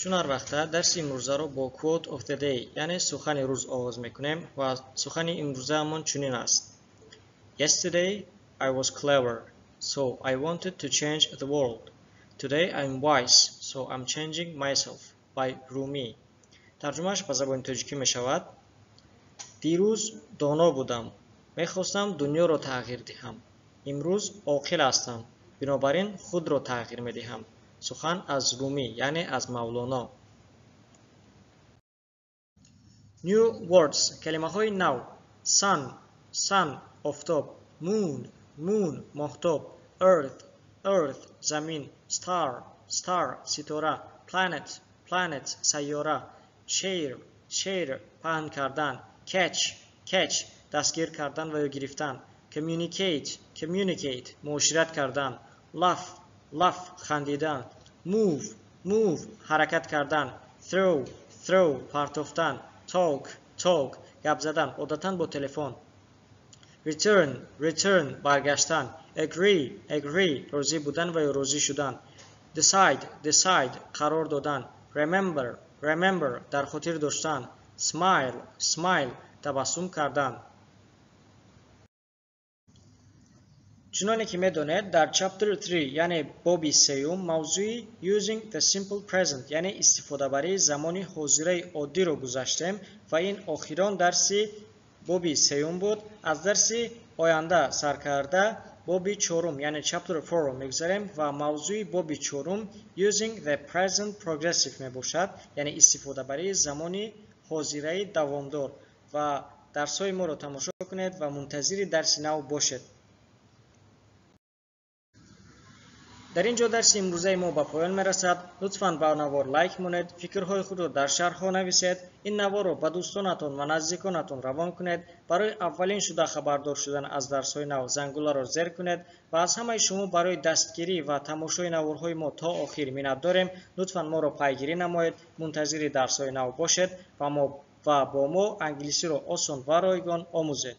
Чун ҳар вақта дарси имрӯзаро бо quote of the day, яъне сухани рӯз оғоз мекунем ва сухани имрӯзаамон чунин аст: Yesterday I was clever, so I wanted to change the world. Today I'm wise, so I'm changing myself. By Rumi. Тарҷумааш ба забони тоҷикӣ мешавад: Дирӯз доно будам, мехостам дунёро тағйир диҳам. Имрӯз оқил ҳастам, бинобар ин худро тағйир медиҳам. Сухан аз Румӣ, яъне аз Мавлоно. New words, калимаҳои нав. Sun, sun, офтоб. Moon, moon, моҳтоб. Earth, earth, замин. Star, star, ситора. Planet, planet, сайёра. Share, share, паҳн кардан. Catch, catch, дастгир кардан ва ё гирифтан. Communicate, communicate, муошират кардан. Laugh, laugh, хандидан. Move, move, ҳаракат кардан. Throw, throw, партофтан. Talk, talk, гап задан, одатан бо телефон. Return, return, баргаштан. Agree, agree, розӣ будан ва ё розӣ шудан. Decide, decide, қарор додан. Remember, remember, дар хотир доштан. Smile, smile, табассум кардан. Чуноне ки медонед, дар chapter 3, яъне боби сеюм, мавзӯи using the simple present, яъне истифодабарии замони ҳозираи оддиро гузаштем ва ин охирон дарси боби сеюм буд. Аз дарси оянда сар карда боби чорум, яъне chapter 4-ро мегузарем ва мавзӯи боби чорум using the present progressive мебошад, яъне истифодабарии замони ҳозираи давомдор. Ва дарсҳои моро тамошо кунед ва мунтазири дарси нав бошед. Дар ин ҷо дарси имрӯзаи мо ба поён мерасад. Лутфан ба навор лайк монед, фикрҳои худро дар шарҳҳо нависед, ин наворро ба дӯстонатон ва наздиконатон равон кунед. Барои аввалин шуда хабардор шудан аз дарсҳои нав зангуларо зер кунед ва аз ҳамаи шумо барои дастгирӣ ва тамошои наворҳои мо то охир миннатдорем. Лутфан моро пайгирӣ намоед, мунтазири дарсҳои нав бошед ва бо мо англисиро осон ва ройгон омӯзед.